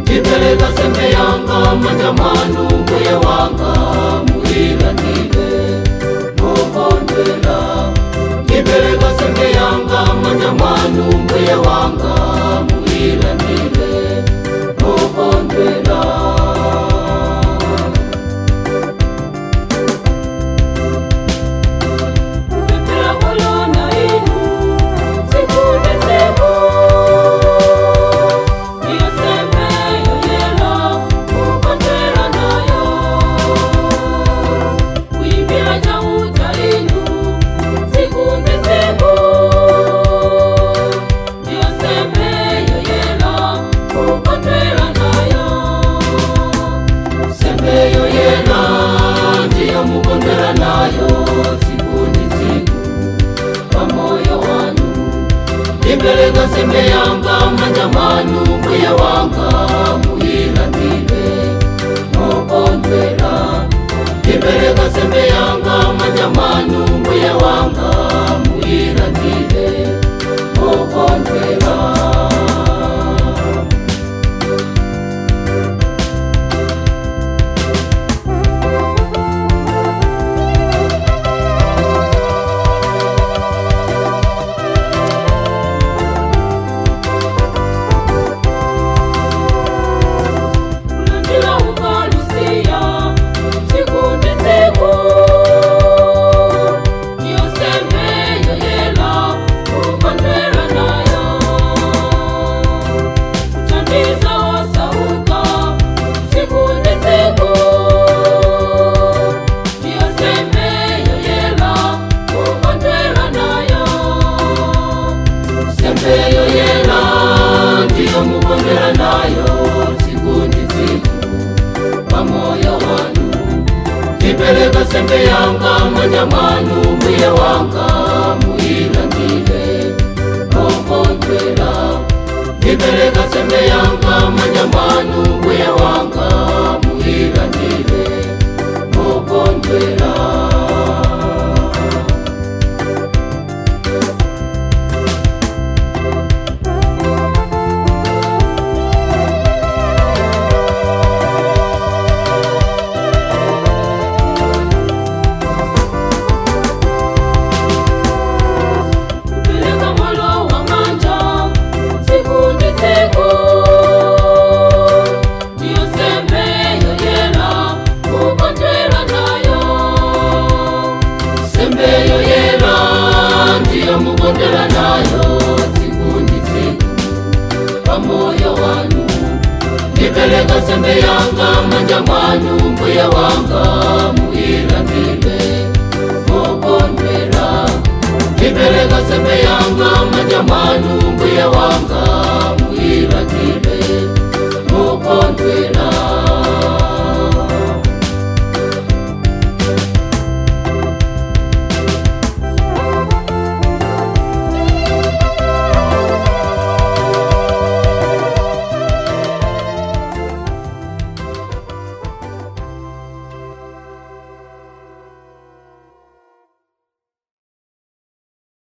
Ndipeleka sembe yanga manja mwanu mbuye wanga muilandile mukondwela. Ndipeleka sembe yanga manja mwanu mbuye wanga muilandile mukondwela. Ndipeleka sembe yanga manja mwanu mbuye wanga muilandile mukondwela. Ndipeleka sembe yanga manja mwanu mbuye wanga muilandile mukondwela. Ndipeleka sembe yanga manja mwanu mbuye wanga muilandile mukondwela. Ndipeleka sembe yanga manja mwanu mbuye wanga muilandile mukondwela. Mukondwela nayo tsiku ndi tsiku pamoyo wanu. Ndipeleka sembe yanga manja mwanu mbuye wanga muilandile mukondwela. Ndipeleka sembe yanga manja mwanu mbuye wanga muilandile mukondwela.